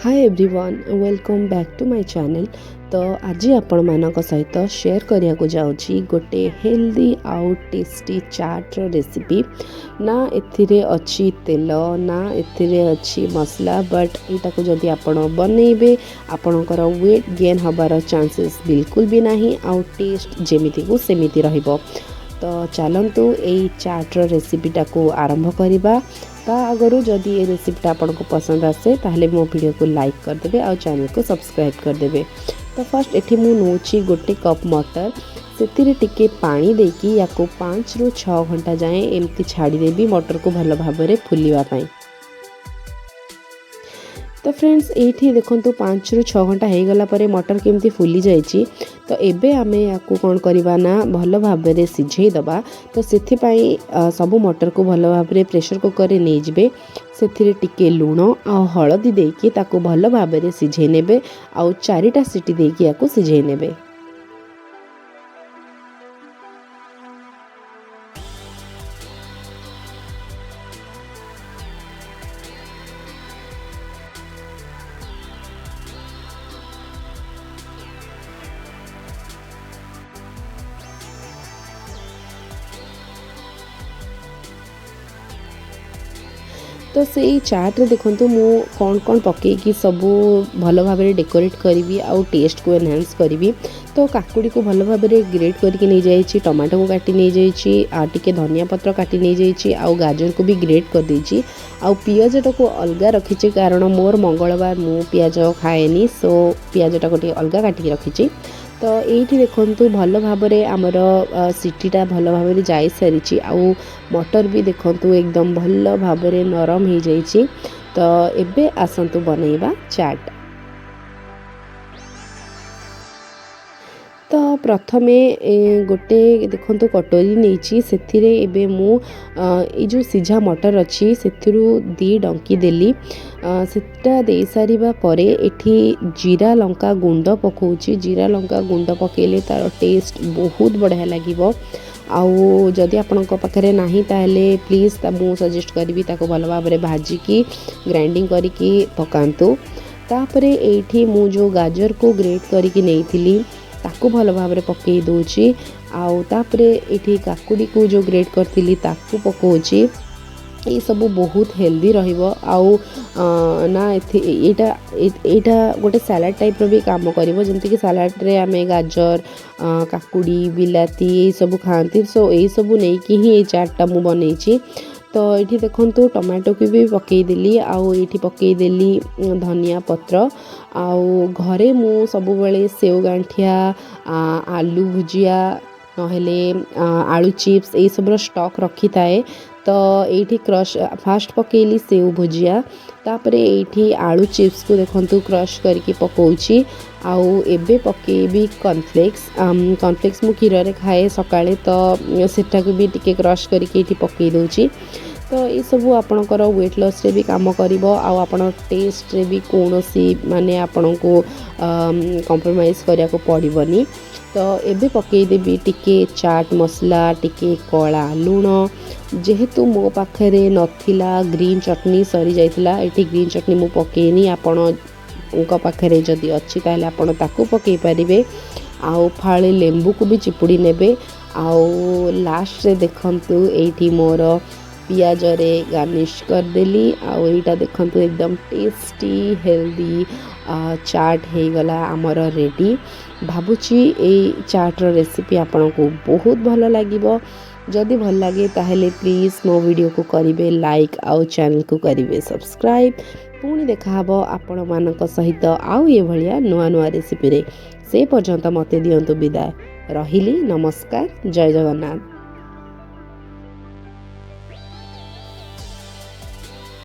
Hi everyone, welcome back to my channel. ତ ଆଜି ଆପଣମାନଙ୍କ ସହିତ ସେୟାର କରିବାକୁ ଯାଉଛି ଗୋଟେ ହେଲ୍ଦି ଆଉ ଟେଷ୍ଟି ଚାଟ୍ର ରେସିପି। ନା ଏଥିରେ ଅଛି ତେଲ, ନା ଏଥିରେ ଅଛି ମସଲା, ବଟ୍ ଏଇଟାକୁ ଯଦି ଆପଣ ବନେଇବେ, ଆପଣଙ୍କର ୱେଟ୍ ଗେନ୍ ହେବାର ଚାନ୍ସେସ୍ ବିଲକୁଲ ବି ନାହିଁ ଆଉ ଟେଷ୍ଟ ଯେମିତିକୁ ସେମିତି ରହିବ। ତ ଚାଲନ୍ତୁ, ଏଇ ଚାଟ୍ର ରେସିପିଟାକୁ ଆରମ୍ଭ କରିବା। ତା ଆଗରୁ ଯଦି ଏ ରେସିପିଟା ଆପଣଙ୍କୁ ପସନ୍ଦ ଆସେ, ତାହେଲେ ମୋ ଭିଡ଼ିଓକୁ ଲାଇକ୍ କରିଦେବେ ଆଉ ଚ୍ୟାନେଲକୁ ସବସ୍କ୍ରାଇବ୍ କରିଦେବେ। ତ ଫାର୍ଷ୍ଟ ଏଠି ମୁଁ ନେଉଛି ଗୋଟେ କପ୍ ମଟର। ସେଥିରେ ଟିକେ ପାଣି ଦେଇକି ୟାକୁ 5ରୁ 6 ଘଣ୍ଟା ଯାଏଁ ଏମିତି ଛାଡ଼ିଦେବି ମଟରକୁ ଭଲ ଭାବରେ ଫୁଲିବା ପାଇଁ। ତ ଫ୍ରେଣ୍ଡସ୍, ଏଇଠି ଦେଖନ୍ତୁ, 5ରୁ 6 ଘଣ୍ଟା ହେଇଗଲା ପରେ ମଟର କେମିତି ଫୁଲି ଯାଇଛି। ତ ଏବେ ଆମେ ୟାକୁ କ'ଣ କରିବା ନା ଭଲ ଭାବରେ ସିଝେଇ ଦେବା। ତ ସେଥିପାଇଁ ସବୁ ମଟରକୁ ଭଲ ଭାବରେ ପ୍ରେସର୍ କୁକର୍ରେ ନେଇଯିବେ। ସେଥିରେ ଟିକେ ଲୁଣ ଆଉ ହଳଦୀ ଦେଇକି ତାକୁ ଭଲ ଭାବରେ ସିଝେଇ ନେବେ ଆଉ ଚାରିଟା ସିଟି ଦେଇକି ୟାକୁ ସିଝେଇ ନେବେ। ତ ସେଇ ଚାଟ୍ରେ ଦେଖନ୍ତୁ, ମୁଁ କ'ଣ କ'ଣ ପକେଇକି ସବୁ ଭଲ ଭାବରେ ଡେକୋରେଟ୍ କରିବି ଆଉ ଟେଷ୍ଟକୁ ଏନହାନ୍ସ କରିବି। ତ କାକୁଡ଼ିକୁ ଭଲ ଭାବରେ ଗ୍ରେଟ୍ କରିକି ନେଇଯାଇଛି, ଟମାଟୋକୁ କାଟି ନେଇଯାଇଛି, ଆଉ ଟିକେ ଧନିଆ ପତ୍ର କାଟି ନେଇଯାଇଛି, ଆଉ ଗାଜରକୁ ବି ଗ୍ରେଟ୍ କରିଦେଇଛି ଆଉ ପିଆଜଟାକୁ ଅଲଗା ରଖିଛି, କାରଣ ମୋର ମଙ୍ଗଳବାର, ମୁଁ ପିଆଜ ଖାଏନି। ସୋ ପିଆଜଟାକୁ ଟିକେ ଅଲଗା କାଟିକି ରଖିଛି। ତ ଏଇଠି ଦେଖନ୍ତୁ, ଭଲ ଭାବରେ ଆମର ସିଟିଟା ଭଲ ଭାବରେ ଯାଇସାରିଛି ଆଉ ମଟର ବି ଦେଖନ୍ତୁ ଏକଦମ ଭଲ ଭାବରେ ନରମ ହେଇଯାଇଛି। ତ ଏବେ ଆସନ୍ତୁ ବନେଇବା ଚାଟ୍। ତ ପ୍ରଥମେ ଗୋଟେ ଦେଖନ୍ତୁ କଟୋରୀ ନେଇଛି। ସେଥିରେ ଏବେ ମୁଁ ଏଇ ଯେଉଁ ସିଝା ମଟର ଅଛି, ସେଥିରୁ ଦୁଇ ଡଙ୍କି ଦେଲି। ସେଟା ଦେଇସାରିବା ପରେ ଏଠି ଜିରା ଲଙ୍କା ଗୁଣ୍ଡ ପକାଉଛି। ଜିରା ଲଙ୍କା ଗୁଣ୍ଡ ପକାଇଲେ ତା'ର ଟେଷ୍ଟ ବହୁତ ବଢ଼ିଆ ଲାଗିବ। ଆଉ ଯଦି ଆପଣଙ୍କ ପାଖରେ ନାହିଁ, ତାହେଲେ ପ୍ଲିଜ୍ ମୁଁ ସଜେଷ୍ଟ କରିବି, ତାକୁ ଭଲ ଭାବରେ ଭାଜିକି ଗ୍ରାଇଣ୍ଡିଙ୍ଗ କରିକି ପକାନ୍ତୁ। ତାପରେ ଏଇଠି ମୁଁ ଯେଉଁ ଗାଜରକୁ ଗ୍ରେଟ୍ କରିକି ନେଇଥିଲି, ତାକୁ ଭଲ ଭାବରେ ପକାଇ ଦେଉଛି। ଆଉ ତାପରେ ଏଇଠି କାକୁଡ଼ିକୁ ଯେଉଁ ଗ୍ରେଟ୍ କରିଥିଲି, ତାକୁ ପକାଉଛି। ଏଇସବୁ ବହୁତ ହେଲ୍ଦି ରହିବ। ଆଉ ନା ଏଥି ଏଇଟା ଏଇଟା ଗୋଟେ ସାଲାଡ଼ ଟାଇପ୍ର ବି କାମ କରିବ। ଯେମିତିକି ସାଲାଡ଼ରେ ଆମେ ଗାଜର, କାକୁଡ଼ି, ବିଲାତି ଏଇସବୁ ଖାଆନ୍ତି। ସୋ ଏଇସବୁ ନେଇକି ହିଁ ଏଇ ଚାଟ୍ଟା ମୁଁ ବନେଇଛି। ତ ଏଇଠି ଦେଖନ୍ତୁ, ଟମାଟୋକୁ ବି ପକାଇଦେଲି ଆଉ ଏଇଠି ପକାଇଦେଲି ଧନିଆ ପତ୍ର। ଆଉ ଘରେ ମୁଁ ସବୁବେଳେ ସେଉ ଗାଣ୍ଠିଆ, ଆଲୁ ଭୁଜିଆ, ନହେଲେ ଆଳୁ ଚିପ୍ସ ଏଇସବୁର ଷ୍ଟକ୍ ରଖିଥାଏ। ତ ଏଇଠି କ୍ରସ୍ ଫାଷ୍ଟ ପକାଇଲି ସେଉ ଭୁଜିଆ, ତାପରେ ଏଇଠି ଆଳୁ ଚିପ୍ସକୁ ଦେଖନ୍ତୁ କ୍ରସ୍ କରିକି ପକାଉଛି। ଆଉ ଏବେ ପକାଇବି କର୍ଣ୍ଣଫ୍ଲେକ୍ସ। କର୍ଣ୍ଣଫ୍ଲେକ୍ସ ମୁଁ କ୍ଷୀରରେ ଖାଏ ସକାଳେ, ତ ସେଟାକୁ ବି ଟିକେ କ୍ରସ୍ କରିକି ଏଇଠି ପକାଇ ଦେଉଛି। ତ ଏଇସବୁ ଆପଣଙ୍କର ୱେଟ୍ ଲସ୍ରେ ବି କାମ କରିବ ଆଉ ଆପଣ ଟେଷ୍ଟରେ ବି କୌଣସି ମାନେ ଆପଣଙ୍କୁ କମ୍ପ୍ରମାଇଜ୍ କରିବାକୁ ପଡ଼ିବନି। ତ ଏବେ ପକାଇଦେବି ଟିକେ ଚାଟ୍ ମସଲା, ଟିକେ କଳା ଲୁଣ। ଯେହେତୁ ମୋ ପାଖରେ ନଥିଲା, ଗ୍ରୀନ୍ ଚଟନି ସରିଯାଇଥିଲା, ଏଠି ଗ୍ରୀନ୍ ଚଟନି ମୁଁ ପକାଇନି। ଆପଣଙ୍କ ପାଖରେ ଯଦି ଅଛି, ତାହେଲେ ଆପଣ ତାକୁ ପକାଇ ପାରିବେ। ଆଉ ଫାଳେ ଲେମ୍ବୁକୁ ବି ଚିପୁଡ଼ି ନେବେ। ଆଉ ଲାଷ୍ଟରେ ଦେଖନ୍ତୁ, ଏଇଠି ମୋର ପିଆଜରେ ଗାର୍ନିଶ୍ କରିଦେଲି। ଆଉ ଏଇଟା ଦେଖନ୍ତୁ, ଏକଦମ ଟେଷ୍ଟି ହେଲ୍ଦି ଚାଟ୍ ହେଇଗଲା ଆମର ରେଡ଼ି। ଭାବୁଛି ଏଇ ଚାଟ୍ର ରେସିପି ଆପଣଙ୍କୁ ବହୁତ ଭଲ ଲାଗିବ। ଯଦି ଭଲ ଲାଗେ, ତାହେଲେ ପ୍ଲିଜ୍ ମୋ ଭିଡ଼ିଓକୁ କରିବେ ଲାଇକ୍ ଆଉ ଚ୍ୟାନେଲକୁ କରିବେ ସବସ୍କ୍ରାଇବ୍। ପୁଣି ଦେଖାହେବ ଆପଣମାନଙ୍କ ସହିତ ଆଉ ଏଭଳିଆ ନୂଆ ନୂଆ ରେସିପିରେ। ସେ ପର୍ଯ୍ୟନ୍ତ ମୋତେ ଦିଅନ୍ତୁ ବିଦାୟ। ରହିଲି, ନମସ୍କାର, ଜୟ ଜଗନ୍ନାଥ।